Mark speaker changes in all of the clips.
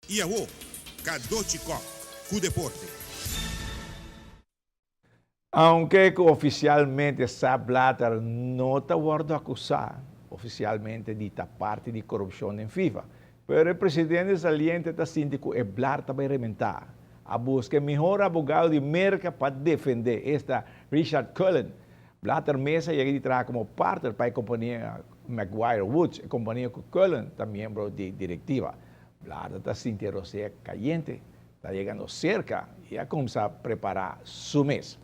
Speaker 1: I awo, Cadochi Kock ku deporte.
Speaker 2: Aunke ku ofisialmente Sepp Blatter no ta wòrdu akusá ofisialmente di ta parti di korupshon den FIFA, pero e presidente saliente ta sinti ku e blar ta bai rementá. A buska e mihor abogado di Merka pa defendé, esta Richard Cullen. Blatter mes a yega di traha komo partner pa e kompania McGuire Woods, e kompania ku Cullen ta miembro di direktiva. Blatter ta sinti e rosea kayente ta yegando serka i a kumsa prepará su mes.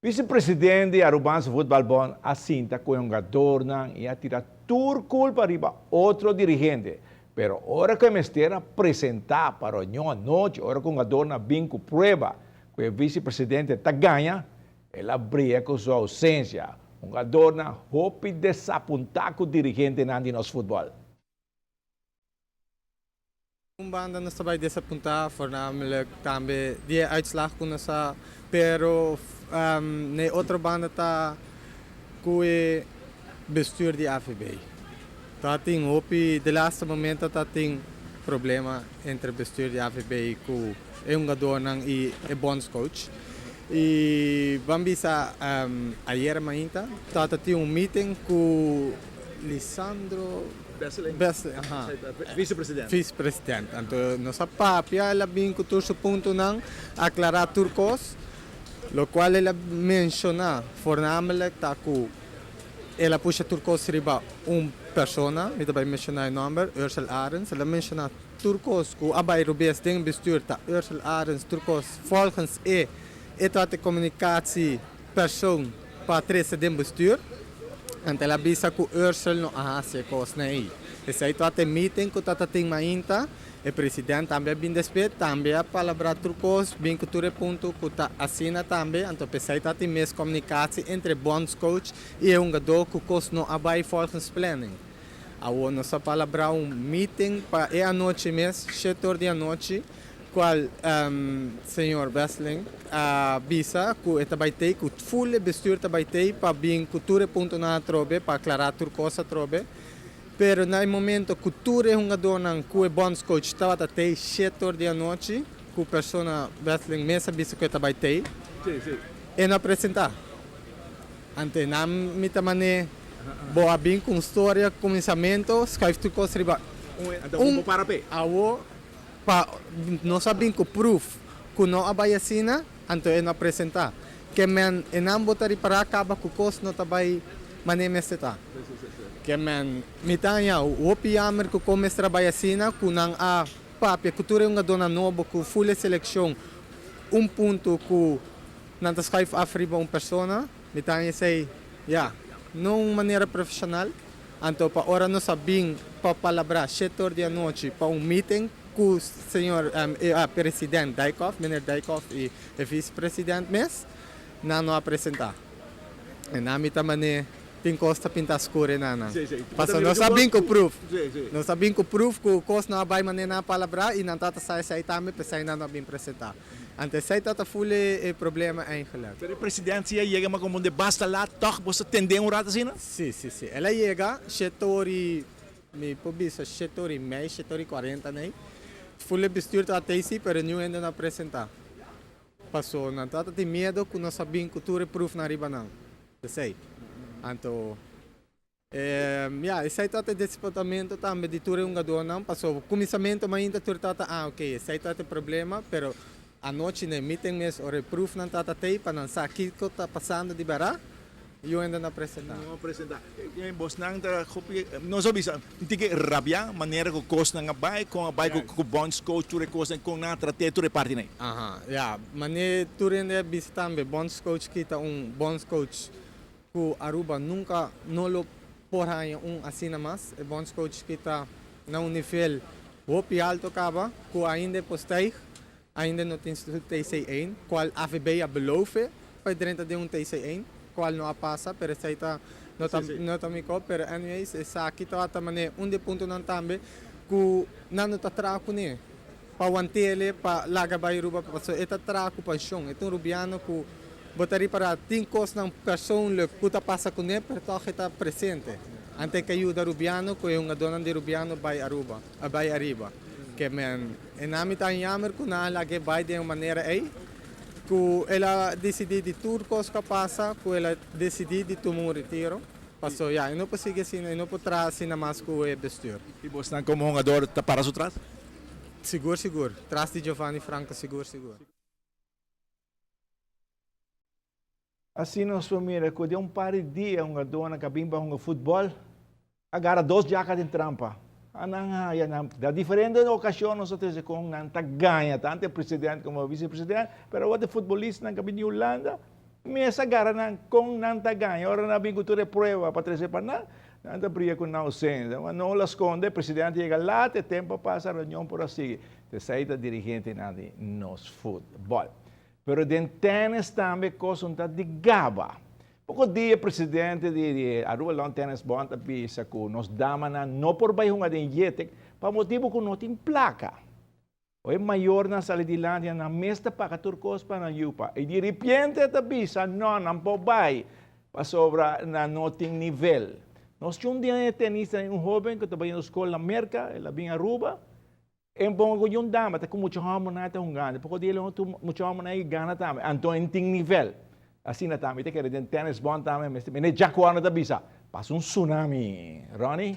Speaker 2: Visepresident di Arubaanse Voetbalbond a sinta ku e hungadornan i a tira tur kulpa riba otro dirigente, pero ora ku e mester a presentá pa reunion anochi ora ku hungadornan a bin ku prueba ku e visepresidente ta gaña, el a bria ku su ousensia. Hungadornan hopi desapuntá ku dirigentenan di nos futbòl.
Speaker 3: Un banda nos ta bai desapuntá, voornamelijk tambe di e uitslag ku nos a, pero na e otro banda ta ku e bestuur di AVB. Ta tin hopi, de laatste momento ta tin problema entre bestuur di AVB ku e hungadornan i e bondscoach. I ban bisa ayera mainta ta tin un meeting ku Lisandro.
Speaker 2: Besseling.
Speaker 3: Besseling, aha.
Speaker 2: Vicepresident.
Speaker 3: Vicepresident. Anto nos a papia, el a bin ku tur su puntonan, aklará tur kos. Lokual el a menshoná voornamelijk ta ku el a pusha tur kos riba un persona, mi ta bai menshoná e nòmber, Ursel Arends. El a menshoná tur kos ku a bai rubes den bestuur ta Ursel Arends, tur kos volgens e, e tabata e komunikatiepersoon pa trese den bestuur. Anto el a bisa ku Ursel no a hasi e kosnan ei. Esei tabata e meeting ku tata tin mainta. E president tambe a bin despues, tambe a palabrá tur kos, bin ku tur e punto ku ta asina tambe. Anto p'esei tatin mes komunikatsie entre bondscoach i e hungadó ku kos no a bai volgens planning. Awor nos a palabrá un meeting pa e anochi mes, shete or di anochi. Cual señor Wesseling a bisa cu e ta bay tey, cu full e bestuur ta bay tey pa bin cu tur e puntonan atrobe, pa aclara tur cos atrobe. Pero na e momento cu tur e hungadornan cu e bondscoach tabata tey shete or di anochi, cu persona Wesseling mes a bisa cu e ta bay tey, e no a presenta. Ante nan mi ta mane bo a bin cu un storia cuminsamento, schuif tur cos riba un awo. Pa nos a bin ku proof ku no a bai asina, anto e no a presentá. Ke men e nan bo ta ripará kaba ku kos no ta bai manera mester ta. Ke men mi ta haña hopi yamer ku kon mester a bai asina ku nan a papia ku tur e hungadónan nobo ku ful e selekshon un punto ku nan ta schuif af riba un persona. Mi ta haña esei ya no un manera profeshonal. Anto pa ora nos a bin pa palabrá shete or di anochi pa un meeting ku señor e president Dijkhoff, meneer Dijkhoff i e vice president mes, nan no a presentá. E nan mi ta man'é tin kos ta pinta skur e nan nan. Pasobra nos a bin ku proof. Nos a bin ku proof ku kos no a bai man'é nan a palabrá i nan tabata sa esei tambe p'esei nan no a bin presentá. Anto esei ta ta full e problema eigenlijk.
Speaker 2: Pero e president si a yega ma como de basta laat toch bo sa tende un rato asina?
Speaker 3: Si, si, si. El a yega shete ora y, mi por bisa shete ora y mei, shete ora y cuarenta nei. Full e bestuur tabata ei si, pero niun hende no a presenta. Paso nan tabata tin miedo cu nos a bin cu tur e proefnan riba nan. Esei. Anto. Ya, esei tabata e desapuntamento tambe di tur e hungadónan, pasobra kuminsamentu mainta tur tabata, ah ok, esei tabata e problema, pero anochi na e meeting mes ora e proefnan tabata tei pa nan sa kiko ta pasando di bèrdat, yu hende no a presentá.
Speaker 2: No a presentá. Bosnan ta hopi, nos a bisa, un tiki rabiá manera ku kosnan a bai, kon a bai ku bondscoach, tur e kosnan, kon nan a trat'é tur e partinan ei.
Speaker 3: Aha, ya, manera tur hende a bisa tambe, bondscoach kita un bondscoach Ku Aruba nunka no lo por haña un asina mas. E bondscoach ki ta na un nivel hopi alto kaba ku ainda e por stijg, ainda no tin su TC1, kual AVB a beloof e pa e drenta den un TC1, kual no a pasa, pero esei ta no ta no ta mi kop, pero anyways esaki tabata manera un di e puntonan tambe ku nan no ta traha kuné pa want'ele pa laga bai Aruba pasobra e ta traha ku panshon, e ta un rubiano ku. Bo ta ripará tin kosnan persoonlijk ku ta pasa kuné, pero tòg e ta presente. Ante ke yuda Rubiano ku e hungadónan di Rubiano bai Aruba, bai ariba. Ke men e nan mi ta jammer ku nan a lag'é bai den un manera ei, ku el a disidí di tur kos ku a pasa, ku el a disidí di tuma un retiro. Paso ya, e no por sigui asina, e no por traha asina mas ku e bestuur.
Speaker 4: I bosnan komo hungador ta para su tras?
Speaker 3: Sigur, sigur. Tras di Giovanni Franco sigur, sigur.
Speaker 2: Asina nos por mira ku den un par di dia hungadónan ku a bin pa hunga futbòl a gara dos djaka den trampa. A nan haya nan na diferente okashon nos a trese kon nan ta gaña tantu e president komo e visepresident, pero awor e futbolistanan ku a bin di Hulanda mes a gara nan kon nan ta gaña. Ora nan a bin ku tur e prueba pa trese pa nan, nan ta bria ku nan ousensia. Ma no la skonde, e president a yega lat, e tempu a pasa, reunion por a sigui. Esei ta dirigentenan di nos futbòl. Pero den tennis tambe cos un ta di gaba. Poco dia presidente di di Aruba Lawn Tennis Bond a bisa cu nos damanan no por bay hunga den Jetek pa motibo cu no tin placa. Oe mayornan sali dilanti nan mes ta paga tur cos pa nan yu pa. Y di ripiente ta bisa no nan por bay pasobra nan no tin nivel. Nos tin un dia e tenista un hoben cu ta bayendo scol na Merca el a bin Aruba. E pongo ku un dama ta ku mucha hòmbernan ta hungando. Poko dia lo tur mucha hòmbernan ei gana tambe. Anto en tin nivel. Asina tambe ta kere den tennis bond tambe mester. Mene Jack Warner ta bisa, pasa un tsunami. Ronnie?